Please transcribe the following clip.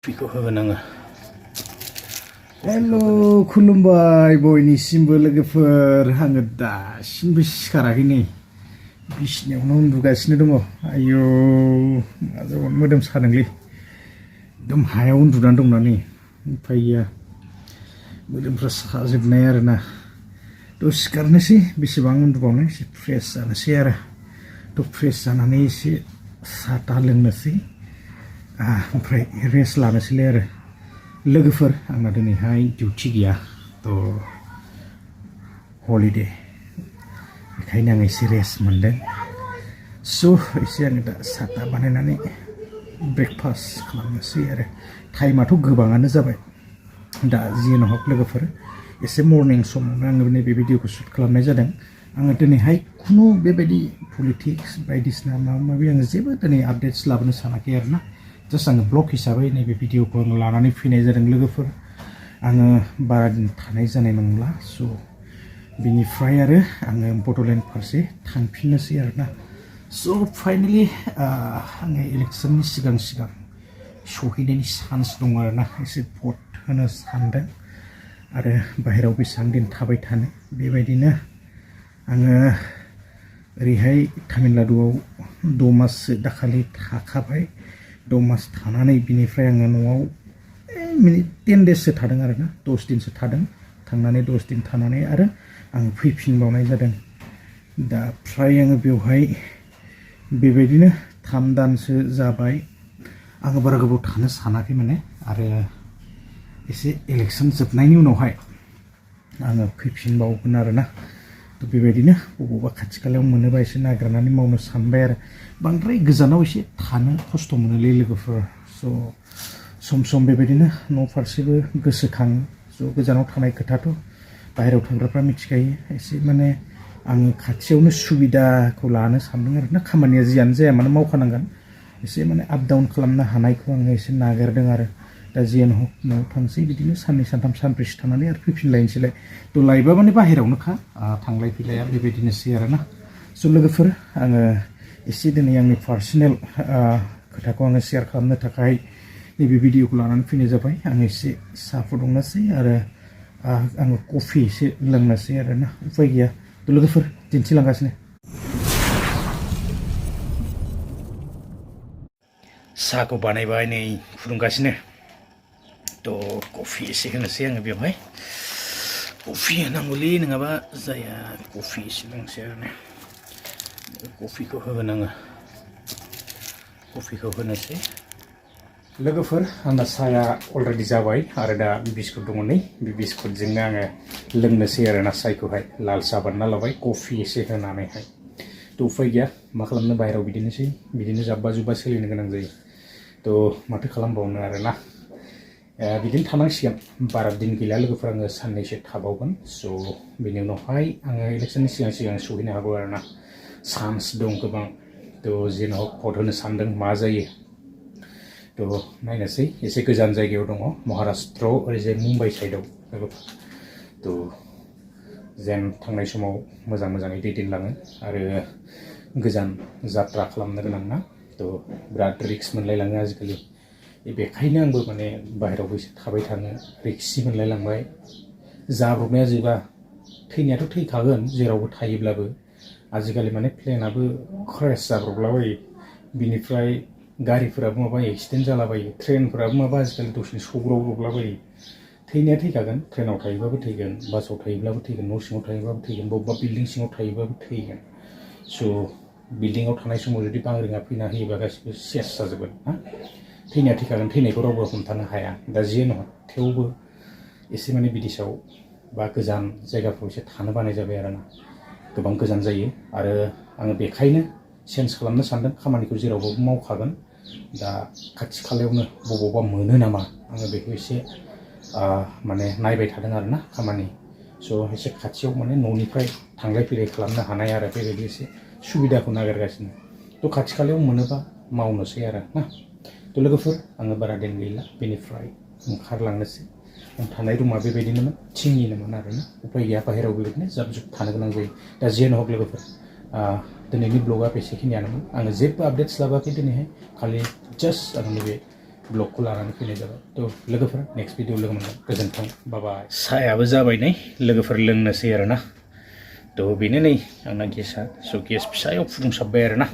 Pico hogananga. Hello, खुलुमबाय बयनिसिमबो लोगोफोर आङो दासिमबो सिखाराखै नै बिसिनायावनो उन्दुगासिनो दङ आयौ जोबोद मोदोम सादोंलै एकदम हायाव उन्दुनानै दंना नै उफाय गैया मोदोमफ्रा साजोबनाय आरोना थ' सिखारनोसै बेसेबां उन्दुबावनो एसे फ्रेस जानोसै आरो थ' फ्रेस जानानै एसे साहा था लोंनोसै ओमफ्राय रेस्ट लानोसैलै आरो लोगोफोर आंना दिनैहाय डिउटि गैया थ' हलिडे बेखायनो आं एसे रेस्ट मोनदों स' एसे आङो दा साहा बानायनानै ब्रेकफास्ट खालामनोसै आरो टाइमाथ' गोबाङानो जाबाय दा जियानो हक लोगोफोर एसे मर्निं समावनो आङो नैबे भिडिअखौ शुट खालामनाय जादों आङो दिनैहाय खुनु बेबायदि पलिटिक्स बायदिसिना माबा माबि आङो जेबो दिनै आपडेट्स लाबोनो सानाखै आरोना जास्ट आङो ब्लग हिसाबै नैबे भिडिअखौ आङो लानानै फैनाय जादों लोगोफोर आङो बारा दिन थानाय जानाय नंला स' बिनिफ्राय आरो आङो बड'लेण्ड फारसे थांफिननोसै आरोना स' फाइनेलि आङो इलेक्सननि सिगां सहैनायनि चान्स दङ आरोना एसे भट होनो सानदों आरो बाहेरायाव बेसेबां दिन थाबाय थानो बेबायदिनो आङो ओरैहाय तामिलनाडुआव 6 माससो दाखालि थाखाबाय 6 मास थानानै बिनिफ्राय आङो न'आव मिनिट 10 डेससो थादों आरोना 10 दिनसो थादों थांनानै 10 दिन थानानै आरो आं फैफिनबावनाय जादों दा फ्राय आङो बेवहाय बेबायदिनो 3 दानसो जाबाय आङो बारा गोबाव थानो सानाखै माने आरो एसे इलेक्सन जोबनायनि उनावहाय आङो फैफिनबावगोन आरोना थ' बेबायदिनो बबावबा खाथि खालायाव मोनोबा एसे नागिरनानै मावनो सानबाय आरो बांद्राय गोजानाव एसे थानो खस्थ' मोनोलै लोगोफोर स' सम बेबायदिनो न' फारसेबो गोसोखाङो ज' गोजानाव थानाय खोथाथ' बाहेरायाव थाग्राफ्रा मिथिखायो एसे माने आङो खाथियावनो सुबिदाखौ लानो सानदों आरोना खामानिया जियानो जाया मानो मावखानांगोन एसे माने आप डाउन खालामनो हानायखौ आङो एसे नागिरदों आरो दा जियानो हक न'आव थांसै बिदिनो साननै सानथाम सानब्रैसो थानानै आरो फैफिनलायनोसैलाय थ' लायबा माने बाहेरायावनोखा थांलाय फैलाया बेबायदिनोसै आरोना स' लोगोफोर आङो एसे दिनै आंनि पार्सनेल खोथाखौ आङो शेयार खालामनो थाखाय नैबे भिडिअखौ लानानै फैनाय जाबाय आं एसे साहा फुदुंनोसै आरो आङो कफि एसे लोंनोसै आरोना उफाय गैया थ' लोगोफोर दिन्थिलांगासिनो साहाखौ बानायबाय नै फुदुंगासिनो थ' कफि एसे होनोसै आङो बेवहाय कफि होनांगौलै नङाबा जाया कफि एसे लोंसै आरोना कफिखौ होगोन आङो कफिखौ होनोसै लोगोफोर आंना साहाया अलरेडि जाबाय आरो दा बिस्कुट दङ नै बे बिस्कुटजोंनो आङो लोंनोसै आरोना साहाखौहाय लाल साहा बानायना लाबाय कफि एसे होनानैहाय थ' उफाय गैया मा खालामनो बाहेरायाव बिदिनो जाब्बा जुब्बा सोलिनो गोनां जायो थ' माथो खालामबावनो आरोना बिदिनो थानांसिगोन बारा दिन गैला लोगोफोर आङो साननैसो थाबावगोन स' बेनि उनावहाय आङो इलेक्सननि सिगां सहैनो हागौ आरोना चान्स दं गोबां थ' जेन' भट होनो सानदों मा जायो थ' नायनोसै एसे गोजान जायगायाव दङ महाराष्ट्र ओरैजाय मुम्बाइ साइडआव थ' जेन थांनाय समाव मोजाङै दैदेनलाङो आरो गोजान जात्रा खालामनो गोनां ना थ' बिराद रिक्स मोनलायलाङो आजिखालि बेखायनो आंबो माने बाहेरायावबो एसे थाबाय थानो रिक्सि मोनलायलांबाय जाब्रबनाया जोबा थैनायाथ' थैखागोन जेरावबो थायोब्लाबो आजिखालि माने प्लेनाबो क्रेश जाब्रबलाबायो बिनिफ्राय गारिफोराबो माबा एक्सिडेन्ट जालाबायो ट्रेनफोराबो माबा आजिखालि दसेनो सौग्रावब्रबलाबायो थैनाया थैखागोन ट्रेनाव थायोबाबो थैगोन बासाव थायोब्लाबो थैगोन न' सिङाव थायोबाबो थैगोन बबेबा बिल्डिं सिङाव थायोबाबो थैगोन स' बिल्डिङाव थानाय समाव जुदि बांग्रिङा फैना होयोबा गासिबो सेस जाजोबगोन ना थैनाया थैखागोन थैनायखौ रावबो हमथानो हाया दा जियानो हक थेवबो एसे माने बिदेशआव बा गोजान जायगाफ्राव एसे थानो बानाय जाबाय आरोना गोबां गोजान जायो आरो आङो बेखायनो चेन्ज खालामनो सानदों खामानिखौ जेरावबो मावखागोन दा खाथि खालायावनो बबावबा मोनो नामा आङो बेखौ एसे माने नायबाय थादों आरोना खामानि स' एसे खाथियाव माने न'निफ्राय थांलाय फैलाय खालामनो हानाय आरो बेबायदि एसे सुबिदाखौ नागिरगासिनो थ' खाथि खालायाव मोनोबा मावनोसै आरो ना थ' लोगोफोर आङो बारा दिन गैला बेनिफ्राय ओंखारलांनोसै आं थानाय रुमा बेबायदिनोमोन थिंनिनोमोन आरोना उफाय गैया बाहेरायाव बेबायदिनो जाब जुब थानो गोनां जायो दा जियानो हक लोगोफोर दिनैनि ब्लगआ बेसेखिनियानोमोन आङो जेबो आपडेट्स लाबोआखै दिनैहाय खालि जास्ट आं नैबे ब्लगखौ लानानै फैनाय जाबाय थ' लोगोफोर नेक्स्ट भिडिअ लोगो मोनगोन गोजोन्थों बाबाय साहायाबो जाबाय नै लोगोफोर लोंनोसै आरोना थ' बेनो नै आंना गेसा स' गेस फिसायाव फुदुंसाबबाय आरोना